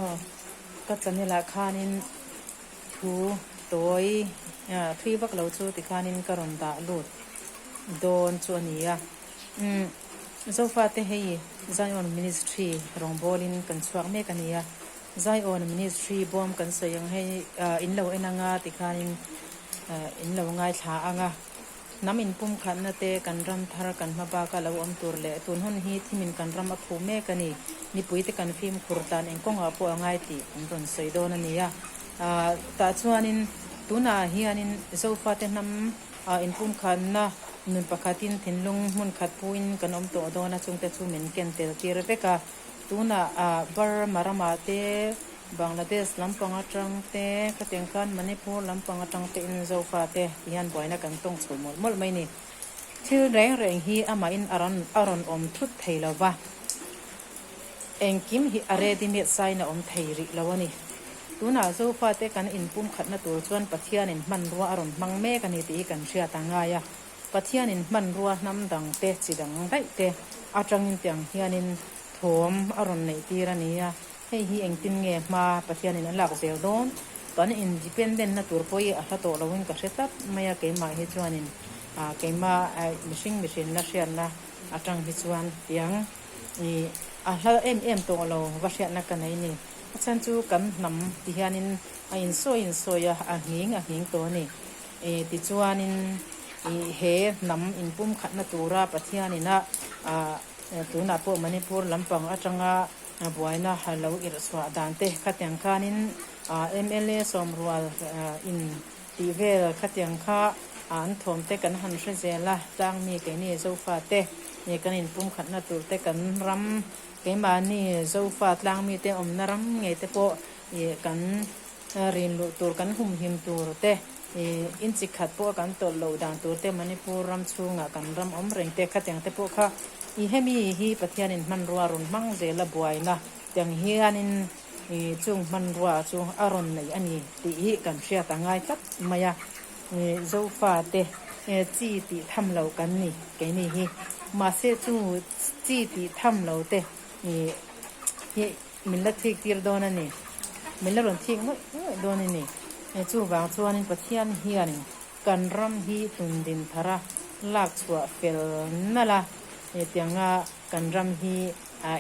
Aw, ka channel ah khanin thu tawi thui vak lo chu tikhanin ka rawn dah lut dawn chu a ni a. Umm, Zofate hei Zion Ministry rawngbawlin kan chhuak mek a ni a. Zion Ministry bawm kan sawi ang hei in lo en anga tikhanin in lo ngaithla ang a. Hnam inpumkhatna te, kan ram thar kan hma baka lo awm tur leh tun hun hi thimin kan ram a phu mek a ni. Mipuite kan fimkhur tan eng kawngah pawh a ngai tih an rawn sawi dawn a ni a. Tah chuanin tunah hianin Zofate hnam inpumkhatna nun pakhatin thinlung hmun khat puin kan awm tawh dawn a, chungte chu min ken tel tir vek a. Tunah Burma ramah te, Bangladesh lampang atang te, khatiang khan Manipur lampang atang te in Zofa te ti hian buaina kan tawng chho mawlh mawlh mai ni. Thil reng reng hi amahin a rawn a rawn awm thut thei lo va, engkim hi a ready made sain a awm thei rih lo a ni. Tunah Zofa te kan inpumkhatna tur chuan Pathianin hmanrua a rawn hmang mek a ni tih hi kan hriat a ngai a. Pathianin hmanrua hnam dang te chi dang daih te atangin tiang hianin thawm a rawn neih tir a ni a. Hei hi engtin nge hma Pathianin a lak zel dawn? Kan independent na tur pawh hi a hla tawh loin ka hre tlat mai a, keimah hi chuanin keimah mihring mihrinna hriatna atang hi chuan tiang ih a hla em em tawh lo va hriatna ka nei ni. A chhan chu kan hnam ti hianin a insawi insawi a, a nghing a nghing tawh a ni. Ih tichuanin ih he hnam inpumkhatna tura Pathianin a tunah pawh Manipur lampang atanga Buaina lo irh chhuah dan te khatiang khanin mla sawmrual in tih vel khatiang kha an thawm te kan han hre zel a, tlangmi keini Zofa te kan inpumkhatna tur te kan ram keimahni Zofa tlangmi te awmna ram ngei te pawh kan rin luh tur kan humhim tur te in chi khat pawh kan tawlh loh dan tur te Manipur ram chhungah kan ram awm reng te khatiang te pawh kha I hemi hi Pathianin hmanrua rawn hmang zel a buaina tiang hianin i chung hmanrua chu a rawn nei a ni tih hi kan hriat a ngai tlat mai a. I Zofate chi tih tham lo kan ni keini hi. Mahse chu chi tih tham lo te i hi min la thik tir dawn a ni. Min la rawn thik ngawih ngawih dawn a ni. Chuvang chuanin Pathian hianin Kan ram hi tundin thara lak chhuah fel nalh a, hetianga kan ram hi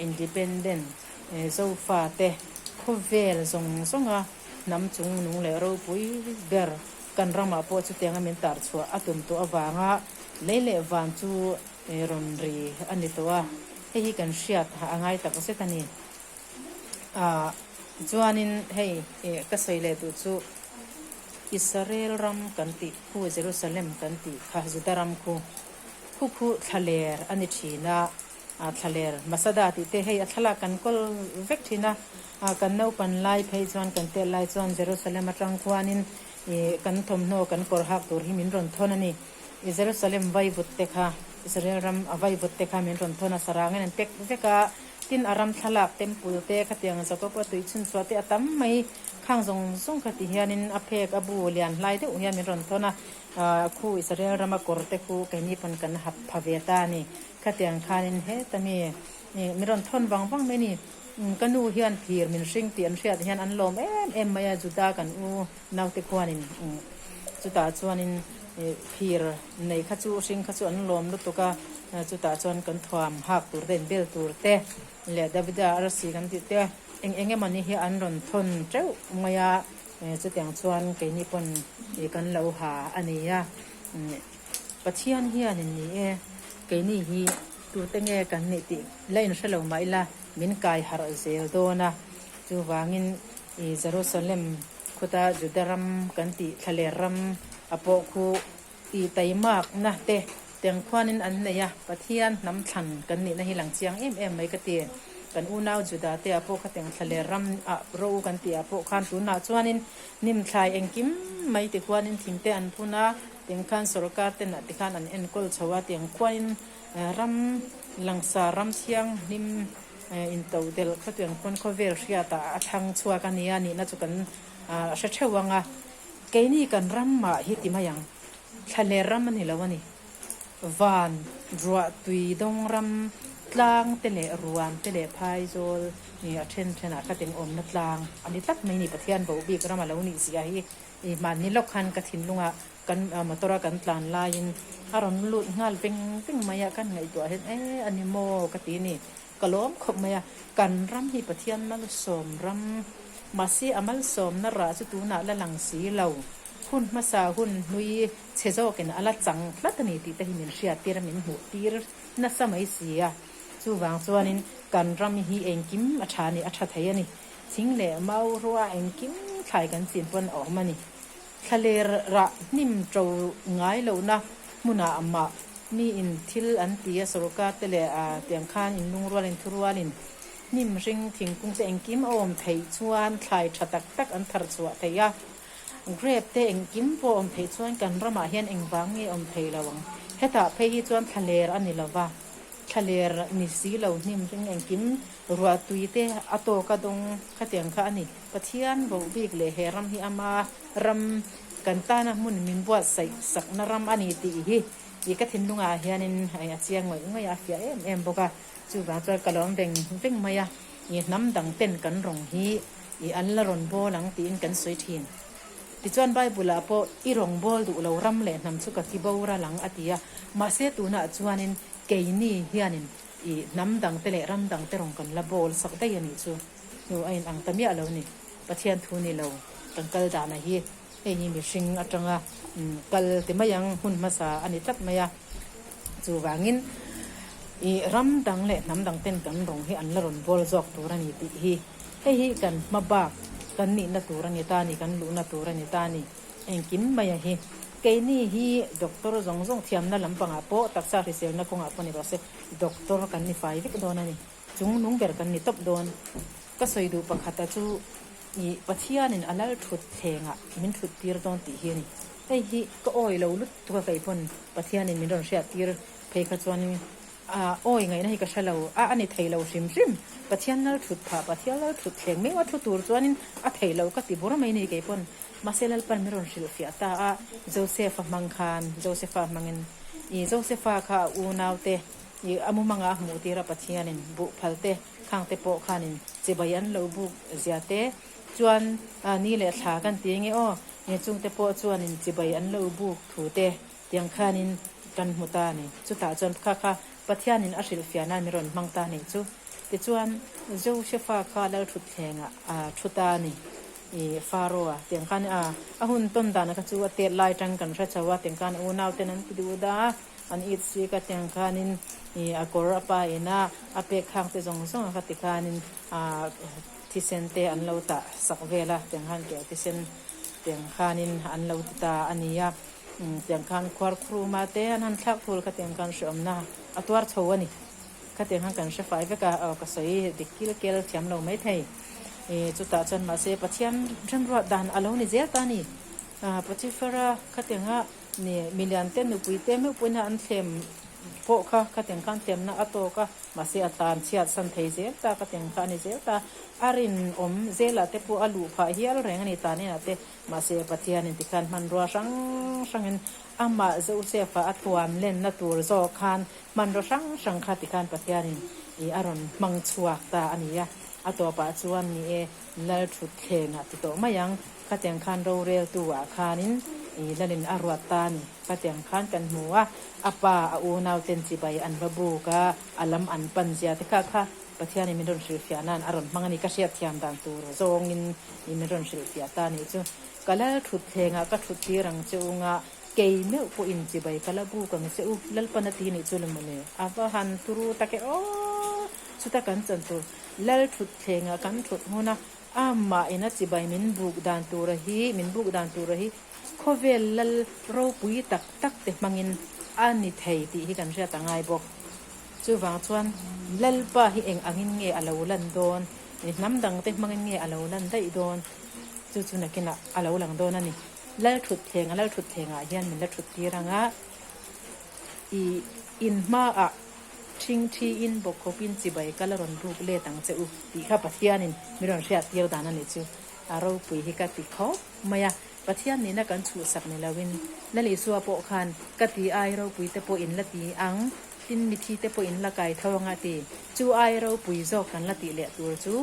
independent Zofa te khawvel zawng zawnga hnam chung nung leh ropui ber kan ramah pawh chutianga min tar chhuah a tum tawh avanga lei leh van chu rawn ri a ni tawh a, hei hi kan hriat a ngai tak zet a ni. Tichuanin hei ka sawi leh duh chu. Israel ram kan tih khu Jerusalem kan tih kha Juda ram khu khu khu thlaler a ni thin a, thlaler Masada tih te hei a thlalak kan kawl vek thin a, kan naupan lai phei chuan kan tel lai chuan Jerusalem atang khuanin ih kan thawmhnaw kan kawr hak tur hi min rawn thawn a ni. Jerusalem vaivut te kha Israel ram a vaivut te kha min rawn thawn a, sarangin an pack vek a, tin a ram thlalak temple te khatiang Jacob-a tui chhunchhuah te a tam mai. Khang zawng zawng kha ti hianin a phek a bu lian hlai deuh hian min rawn thawn a, khu Israel rama kawr te khu keini pawn kan hap pha ve ta a ni. Khatiang khanin heta mi min rawn thawn vang vang mai a ni. Ka nu hian phir min hring tih an hriat hian an lawm em em mai a, Juda kan u naute khuanin chutah chuanin phir nei kha chu hring kha chu an lawm lutuk a, chutah chuan kan thuam hak tur te inbel tur te leh Davida arsi kan tih te eng eng emaw ni hi an rawn thawn teuh mai a, chutiang chuan keini pawn kan lo ha a ni a, Pathian hianin ni e, keini hi tute nge kan nih tih la inhre lo mah ila min kai harh zel dawn a, chuvangin Jerusalem khuta Juda ram kan tih thlaler ram a pawh khu I taimakna te teng khuanin an nei a, Pathian hnam thlan kan nihna hi lang chiang em em mai ka ti. Kan unau Juda te ah pawh kha teng thla leh ram ah ro kan tih ah pawh khan tunah chuanin hnim thlai engkim mai ti khuanin thing te an phun a, teng khan sorkar ten ah ti khan an enkawl chho a, tiang khuanin ram langsar ram thianghlim into delh khaw tiang khuan khawvel hriat ah a thlang chhuak a nia nihna chu kan hre theuh ang a. Keini kan ram mah hi ti mai ang, thlaler ram a ni lo a ni. Van, ruah tui dawng ram, Tlang te leh ruam te leh phaizawl ih a then thenah kha teng awmna tlang a ni tlat mai ni. Pathian bo bik ram a lo nih zia hi ih hmanni lawk khan ka thinlungah kan motor a kan tlan laiin a rawn lut nghal veng veng mai a, kan ngaihtuah hian e a ni maw ka ti ni. Ka lawm khawp mai a, kan ram hi Pathian malsawm ram mahse a malsawmna rah chu tunah la lang si lo. Hun hmasa hun hlui chhe zawkin a la chang tlat a ni tih te hi min hriat tir a, min hmuh tir nasa mai si a. Chuvang chuanin kan ram hi engkim a tha a ni, a tha thei a ni. Thing leh mau rua engkim thlai kan chin pawn a awm a ni. Thlaler rah hnim to ngai lohna hmunah mah miin thil an ti a, sorkar te leh tiang khan inlungrualin thurualin hnim hring thingkung te engkim a awm theih chuan thlai tha tak tak an thar chhuah thei a. Grape te engkim pawh awm theih chuan kan ramah hian engvang nge awm thei lo ang? Hetah phei hi chuan thlaler a ni lova, thlaler ni si lo hnim hring engkim ruahtui te a tawk a dawng khatiang kha a ni. Pathian voh bik leh he ram hi ama ram kan tana hmun min buatsaih sakna ram a ni tih hi i ka thinlungah hianin a chiang ngawih ngawih a, a fiah em em bawk a. Chuvang chuan ka lawm veng veng mai a, i hnam dang ten kan rawng hi i an la rawn bawl ang tiin kan sawi thin. Tichuan Bible ah pawh i rawng bawl duh lo ram leh hnam chu ka ti boral ang a ti a, mahse tunah chuanin keini hianin i hnam dangte leh ram dangte rawng kan la bawl sak daih a nih chu. Hnu a inang ta miah lo ni. Pathian thu ni lo kan kal dana hi hei hi mihring atanga kal ti mai ang hun hmasa a ni tlat mai a. Chuvangin i ram dang leh hnam dang ten kan rawng hi an la rawn bawl zawk tur a ni tih hi hei hi kan hma bak kan nihna tur a ni ta ni, kan luhna tur a ni ta ni. Engkim mai a hi. Keini hi doctor zawng zawng thiamna lampangah pawh taksa hriselna kawngah pawh ni rawh se doctor kan ni fai vek dawn a ni. Chung nung ber kan ni tawp dawn. Ka sawi duh pakhata chu i Pathianin a lal thut thlengah min thut tir dawn tih hi a ni. Hei hi ka awi lo lut tuk a kei pawn Pathianin min rawn hriat tir phei kha chuan a awi ngaihna hi ka hre lo a, a ni thei lo hrim hrim. Pathian lal thut phah, Pathian lal thut thleng meuh a thu tur chuanin a thei lo ka ti bur mai ni kei pawn. Mahse Lalpan min rawn hrilhfiah ta a, Joseph-a hmang khan, Joseph-a hmangin i Joseph-a kha a unaute I a mumanga a hmuh tir a Pathianin buh phal te khang te pawh khanin chibai an lo buk zia te chuan ni leh thla kan ti nge aw nge chung te pawh chuanin chibai an lo buk thu te tiang khanin kan hmu ta a ni. Chutah chuan kha kha Pathianin a hrilhfiah nan min rawn hmang ta a nih chu. Tichuan Josefa kha Lalthutthlengah a thu ta a ni. I Pharaoh-a tiang khan a a hun tawn dan kha chu a tet lai tang kan hre chho a tiang khan unau ten an ti duh da a. An it si ka tiang khanin ih a kawr a pa in a a pek khang te zawng zawng a ka ti khanin ah thisen te an lo tah sak vel a tiang khan keh thisen tiang khanin an lo ti ta a ni a tiang khan khuar khuruma te an han thlak thul kha tiang khan hreawmna a tuar chho a ni kha tiang khan kan hre fai vek a aw ka sawi dik kil kel thiam lo maithei ih chutah chuan mahse Pathian remruat dan a lo ni zel ta a ni ah Potiphar-a khatianga Ni, milian te nupui te meuh pawhin an thlem pawh kha khatiang khan thlemna a tawk a, mahse a tlan chhiat san thei zel ta, khatiang kha a ni zel ta. A rinawm zelah te pawh a luh phah hial reng a ni tan inah te, mahse Pathianin tikhan hmanrua hrang hrangin amah Josefa a thuam lenna tur zawk khan hmanrua hrang hrang kha tikhan Pathianin ih a rawn hmang chhuak ta a ni a. A tawpah chuan ni e, Lalthutthlengah ti tawh mai ang. Khatiang khan roreltu ah khanin i lalin a ruat ta a ni. Khatiang khan kan hmu a, a pa a unau ten chibai an va buk a, a lam an pan zia te kha kha Pathianin min rawn hrilhfiah nan a rawn hmang a ni. Ka hriatthiam dan tur zawngin i min rawn hrilhfiah ta a nih chu. Ka lal thutthlengah ka thut tir ang che u nga, kei meuh pawhin chibai ka la buk ang che u, Lalpan a ti nih chu le mawle. A va han turu tak e aw! Chuta kan chan tur lal thutthlengah kan thut hmun a, Amah in a chibai min buk dan tura hi, min buk dan tura hi khawvel lal ropui tak tak te hmangin a ni thei tih hi kan hriat a ngai bawk. Chuvang chuan Lalpa hi eng angin nge a lo lan dawn, hnam dang te hmangin nge a lo lan daih dawn, chu chu nakinah a lo lang dawn a ni. Lal thutthleng a lal thutthlengah hian min la thut tir ang a, i inhmaah Ṭhingṭhiin bawkkhawpin chibai ka la rawn buk let ang che u tih kha Pathianin min rawn hriat tir dan a nih chu. A ropui hi ka ti khawp mai a, Pathian nihna kan chhuhsak ni loin Lal Isua pawh khan ka ti ai ropui te pawh in la ti ang. Tin, mithite pawh in la kai tho anga ti. Chu ai ropui zawk kan la tih leh tur chu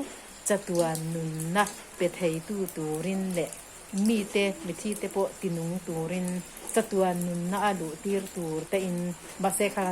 chatuan nunna pe theitu turin leh mite mithite pawh tinung turin chatuan nunna a luhtir tur te in mahse kha.